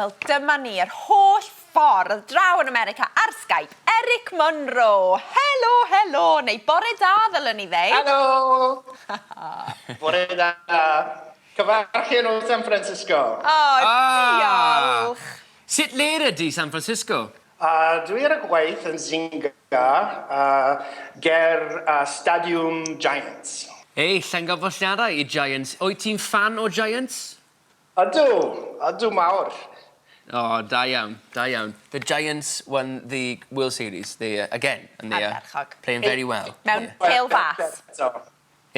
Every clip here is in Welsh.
Wel, dyma ni, yr holl ffordd draw yn America ar Skype, Eric Munro. Helo, helo, neu bore da ddylwn ni ddeud. Helo! Bore da. Cyfarchion o San Francisco. O, ah! diolch. Sut le ydy San Francisco? Dwi ar y gwaith yn Zynga ger Stadiwm Giants. Ei, llongyfarchiadau i Giants. Wyt ti'n ffan o Giants? Ydw, ydw mawr. O, da iawn, da iawn. The Giants won the World Series, they, again, and they are Ardderchog. playing very well. Mewn pêl fas.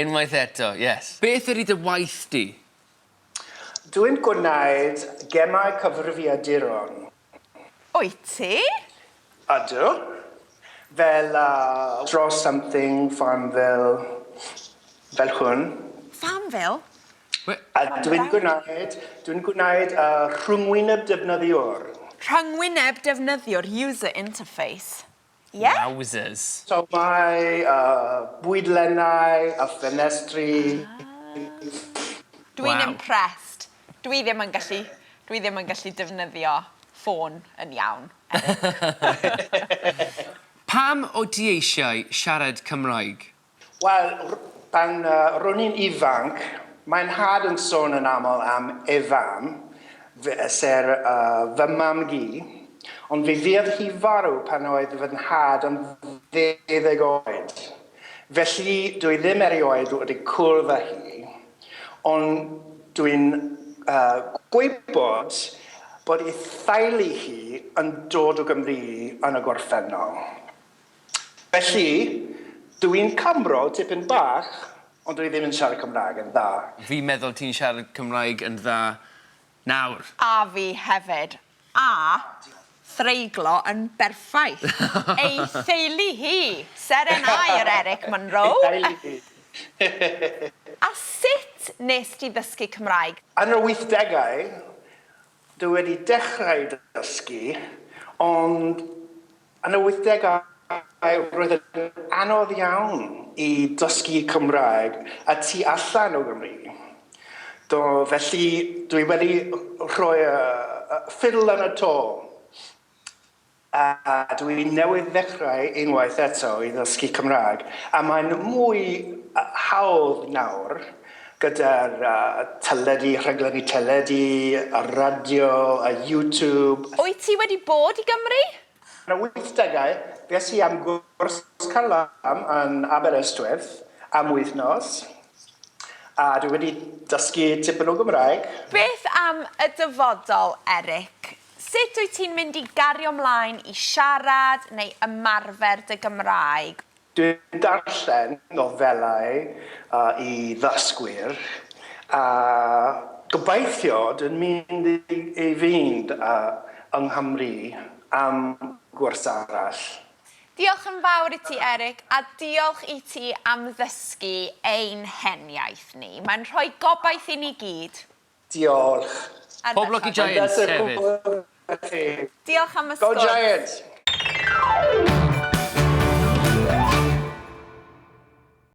Unwaith eto, yes. Beth ydy dy waith di? Dwi'n gwneud gemau cyfrifiaduron. Wyt ti? Ydw. Fel uh, Draw Something, Farmville, fel hwn. Farmville? A dwi'n gwneud, dwi'n gwneud uh, rhyngwyneb defnyddiwr. Rhyngwyneb defnyddiwr, user interface. Ie? Yeah? Wowzers. So mae uh, bwydlennau a ffenestri. Ah. Dwi'n Wow. impressed. Dwi ddim yn gallu, dwi ddim yn gallu defnyddio ffôn yn iawn. Pam wyt ti eisiau siarad Cymraeg? Wel, pan uh, ro'n i'n ifanc, mae'n nhad yn sôn yn aml am ei fam, ser uh, fy mam-gu, ond fe fuodd hi farw pan oedd fy nhad yn ddeuddeg oed. Felly, dwi ddim erioed wedi cwrdd â hi, ond dwi'n uh, gwybod bod ei theulu hi yn dod o Gymru yn y gorffennol. Felly, dw i'n Cymro tipyn bach, ond dw i ddim yn siarad Cymraeg yn dda. Fi'n meddwl ti'n siarad Cymraeg yn dda nawr. A fi hefyd. A threiglo yn berffaith. Ei theulu hi! Seren aur Eric Munro! Ei theulu hi. A sut nes di ddysgu Cymraeg? Yn yr wythdegau, dw i wedi dechrau dysgu, ond Yn y wythdegau roedd yn anodd iawn i dysgu Cymraeg y tu allan o Gymru. Do, felly dwi wedi rhoi y ffidl yn y to. A dwi newydd ddechrau unwaith eto i ddysgu Cymraeg, a mae'n mwy hawdd nawr gyda'r teledu, rhaglenni teledu, y radio, y YouTube. Wyt ti wedi bod i Gymru? Yn y wythdegau, fues i am gwrs carlam yn Aberystwyth am wythnos, a dwi wedi dysgu tipyn o Gymraeg. Beth am y dyfodol, Eric? Sut wyt ti'n mynd i gario mlaen i siarad neu ymarfer dy Gymraeg? Dwi'n darllen nofelau i ddysgwyr a gobeithio dwi'n mynd i fynd yng Nghymru am gwrs arall. Diolch yn fawr i ti Eric a diolch i ti am ddysgu ein hen iaith ni. Mae'n rhoi gobaith i ni gyd. Diolch. Pob lwc i Giants hefyd. Diolch am y Go sgwrs. Giants!